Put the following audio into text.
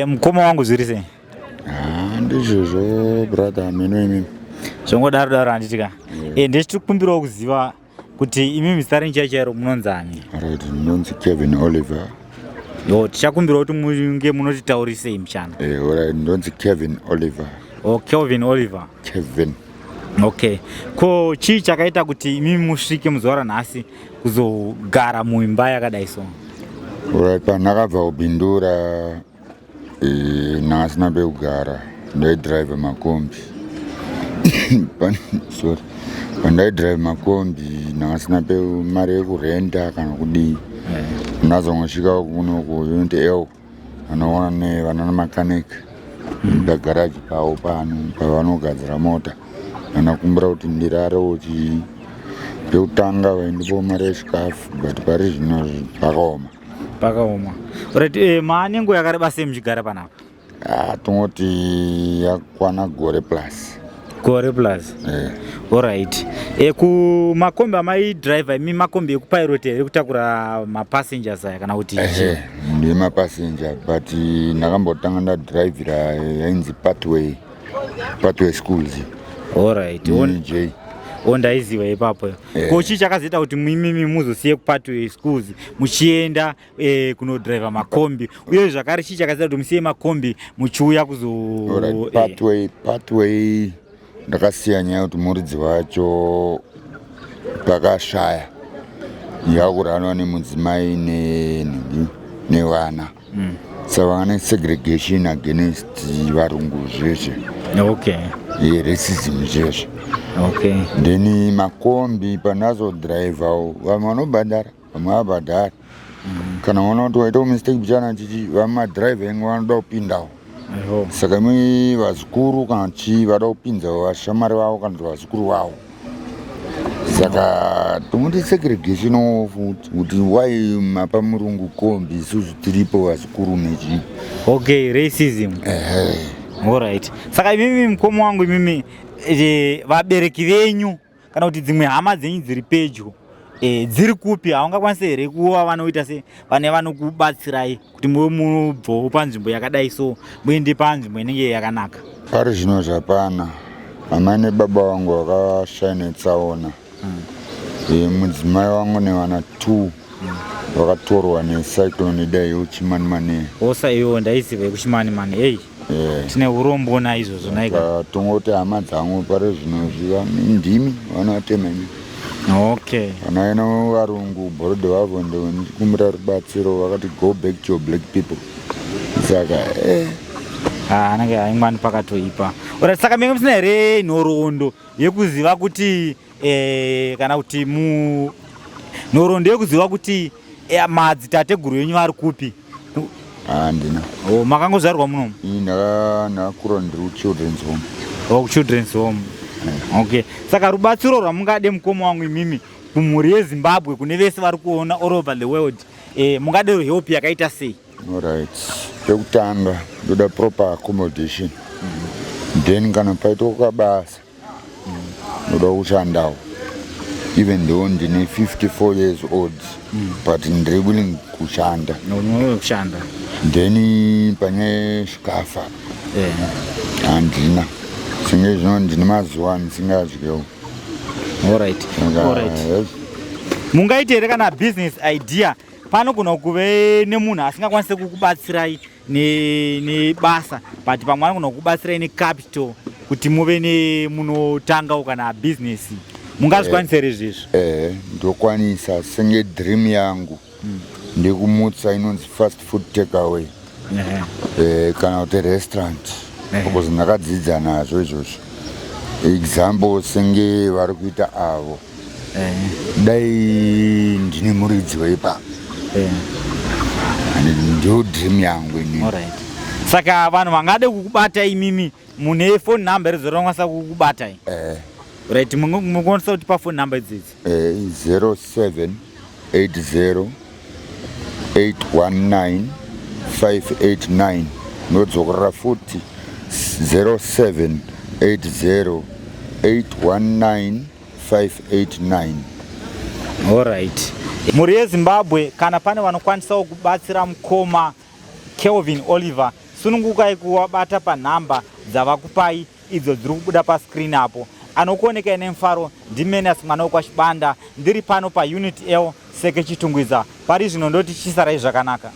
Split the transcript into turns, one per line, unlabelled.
Mukoma wangu, zviri sei?
Ah, ndizvozvo brother, meno imimi?
Zvongodaro daro, handiti ka? Ndechitikumbirawo kuziva kuti imimi zita renyu chai chairo munonzani?
Right, ndinonzi Kevin Oliver.
Yo, tichakumbirawo kuti munge munotitaurisei muchana.
Alright, ndinonzi Kevin Oliver.
O, Kelvin Oliver.
Kevin.
Okay, ko chii chakaita kuti imimi musvike muzuva ranhasi kuzogara muimba yakadai so?
Alright, pandakabva kuBindura, ndakasina pekugara. Ndaidhiraivha makombi. Sorry, pandaidhiraivha makombi ndakasina pe mari yekurenda kana kudii. Ndazongosvika kuno kuUnit L, vanoona nevana mechanic pagaraji pavo pano pavanogadzira mota. Vanakumbira kuti ndirarewo chii. Pekutanga vaindipawo mari yechikafu, but pari zvino pakaoma.
Pakaoma. Right, maane nguva yakareba sei muchigara panapa?
Ah, tongoti yakwana gore plus.
Gore plus. Alright, kumakombi amaidhiraivha imi, makombi ekupilot here, kutakura mapassengers aya, kana kuti?
Ehe, ndemapassenger, but ndakambotanga ndadhiraivhira yainzi Pathway Schools.
Alright.
J.
O, ndaiziva ipapo. Ko chii chakazoita kuti muimimi muzosiye kuPathway Schools muchienda kunodhiraivha makombi? Uye zvakare, chii chakazoita kuti musiye makombi muchiuya kuzo
Alright, Pathway ndakasiya nyaya yekuti muridzi wacho pakashaya, yakuranwa nemudzimai nenhingi nevana, saka vane segregation against varungu zveshe. Racism zveshe. Then makombi pandazodhiraivhawo, vamwe vanobhadhara, vamwe vabhadhara. Kana waona kuti waita mistake bichana chichi, vamwe madhiraivha engu vanoda kupindawo. Saka imi vazukuru kana chii vada kupinza vashamwari vavo kana kuti vazukuru vavo, saka tongoti segregation futi, kuti why mapa murungu kombi, isusu tiripo vazukuru nechii?
Okay, racism.
Ehe.
Alright, saka imimi mukoma wangu, imimi vabereki venyu kana kuti dzimwe hama dzenyu dziri pedyo dziri kupi? Haungakwanisi here kuva vanoita se vane vanokubatsirai kuti muve mubvowo panzvimbo yakadai so, muende panzvimbo inenge yakanaka?
Pari zvino zvapana. Amai nebaba vangu vakashaya netsaona. Mudzimai wangu nevana two vakatorwa necyclone idai yekuChimanimani.
Osa iwo, ndaiziva yekuChimanimani, ei. Tine urombo naizvozvo naika.
Tongoti hama dzangu pari zvino zviva ndimi vanotema imi. Vana ino varungu bhorodhi vavo ndikumbira rubatsiro, vakati, "Go back to your black people." Saka
Ah, anenge aingwani pakatoipa. Alright, saka menge musina here nhoroondo yekuziva kuti kana kuti mu nhoroondo yekuziva kuti madzitateguru enyu vari kupi?
Handina.
Oh, makangozvarwa munomu?
Ini ndakakura ndiri kuchildren's home.
Oh, kuchildren's home. Okay, saka rubatsiro rwamungade, mukoma wangu, imimi kumhuri yeZimbabwe, kune vese vari kuona all over the world, mungade help yakaita sei?
Alright, pekutanga ndoda proper accommodation. Then kana paitwa kabasa, ndoda kushandawo, even though ndine 54 years old, but ndiri willing kushanda.
Kushanda.
Then panyaya yechikafu, handina. Senge zvino ndine mazuva ndisingadyewo.
Alright, mungaite here kana business idea? Panogona kuve nemunhu asingakwanisi kukubatsirai nebasa, but pamwe anogona kukubatsirai necapital kuti muve nemunotangawo kana business. Mungazvikwanisa here izvezvo?
Ndokwanisa. Senge dream yangu ndekumutsa inonzi fast food takeaway kana kuti restaurant, because ndakadzidza nazvo izvozvo. Example, senge vari kuita avo, dai ndine muridzi weipa, ndo dream yangu inini.
Alright, saka vanhu vangade kukubata imimi, mune phone number here dzorinokwanisa kukubatai?
Eh.
Right, mungokwanisa kutipa phone number idzidzi?
0780 819 589. Ndodzokorera futi, 0780 819 589.
Alright, mhuri yeZimbabwe, kana pane vanokwanisawo kubatsira mukoma Kelvin Oliver through Sunungukai kuvabata panhamba dzavakupai idzo dziri kubuda pascreen apo. Anokuonekai nemufaro ndiMenias mwana wekwaChibanda, ndiri pano paUnit L Seke Chitungwiza. Pari zvino ndoti chisarai zvakanaka.